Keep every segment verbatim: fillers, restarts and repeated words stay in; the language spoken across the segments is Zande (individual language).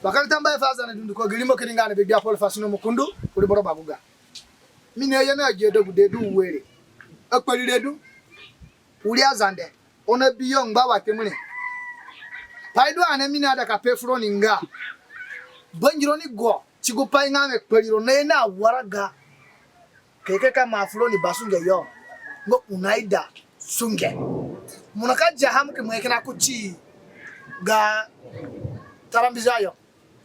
Bakere tambuahe fu Azande dunduko, gi rimo kini nga ni be Gbia Paul Fasino Mukundu, wiri boro Baguga. Mi naye na agi adegude du were. Akpari re du wiri Azande. Oni abi yo ngba wa kpemure. Pai du ani mi naida ka pe fu roni nga, bangironi go ti gupai nga wẽ kpariro naye na waraga. Keke ka maa fu roni basunge yo nga u naida sunge. Mo nika diaha mo ki mai kina kuti ga tarambiza yo.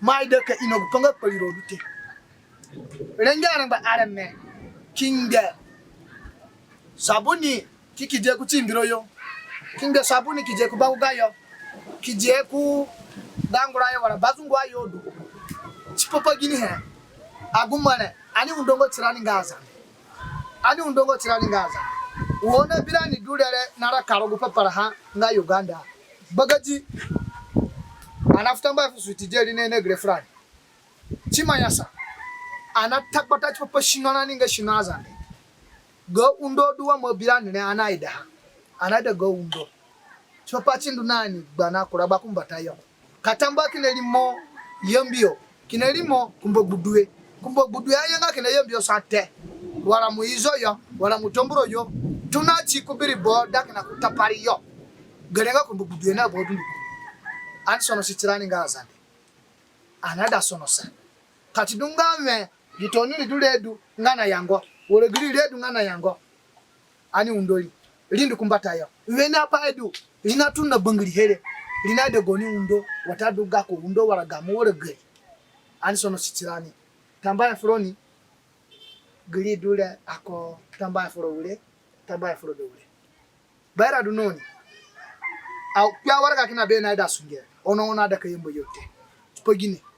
Mo aida ka ino gupai nga kpariro du te. Rengbe arengba areme ki ngbe sabuni ki ki die kuti mbiro yo, ki ngbe sabuni ki die ku Baguga yo, ki die ku Dangura yo wala Bazungua yo du. Tipa pa ginihe? Agu mo re, ani undonga tirani nga Azande. Ani undonga tirani nga Azande. Wo na bi rani du re re naraka rogo paparaha nga Uganda. Bagadi. Ani nafu tambuahe fu Sweet J ri naye na gere furani. Ti ima nyasa, ani natakpata tipa pa sino rani nga sino Azande. Ga undo du wa mo abi rani re ani naidaha. Ani naida ga undo. Tipa pa ti ndu na ni gba na kura gbakumbatayo. Ka tambua kina rimo Yambio, kina rimo Kumbagbudue. Kumbagbudue aya nga kina Yambio sa te. Wala mu Ezo yo, wala mu Tambura yo. Tona ti ku biribo da kina ku Tapari yo. Gere nga Kumbagbudue na bo dunduko. Ani sonosi tirani nga Azande. Ani naida sonosa. Ka ti du nga wẽ gi tooni ri du re du nga na yango, wala gi ri re du nga na yango, ani undo ri, ri ndu ku mbatayo. Wene apai du ri natona bangirihe re, ri naida gaoni undo, watadu gako undo wala gamo wala gari. Ani sonosi tirani. Tambuahe fu roni. Gi ri du re ako tambuahe fu ro wire, tambuahe fu ro de wire. Baira du na oni. Au kpia waraga kina be naida sunge. Ono oni aida ka yamba yo te. Tipa gine?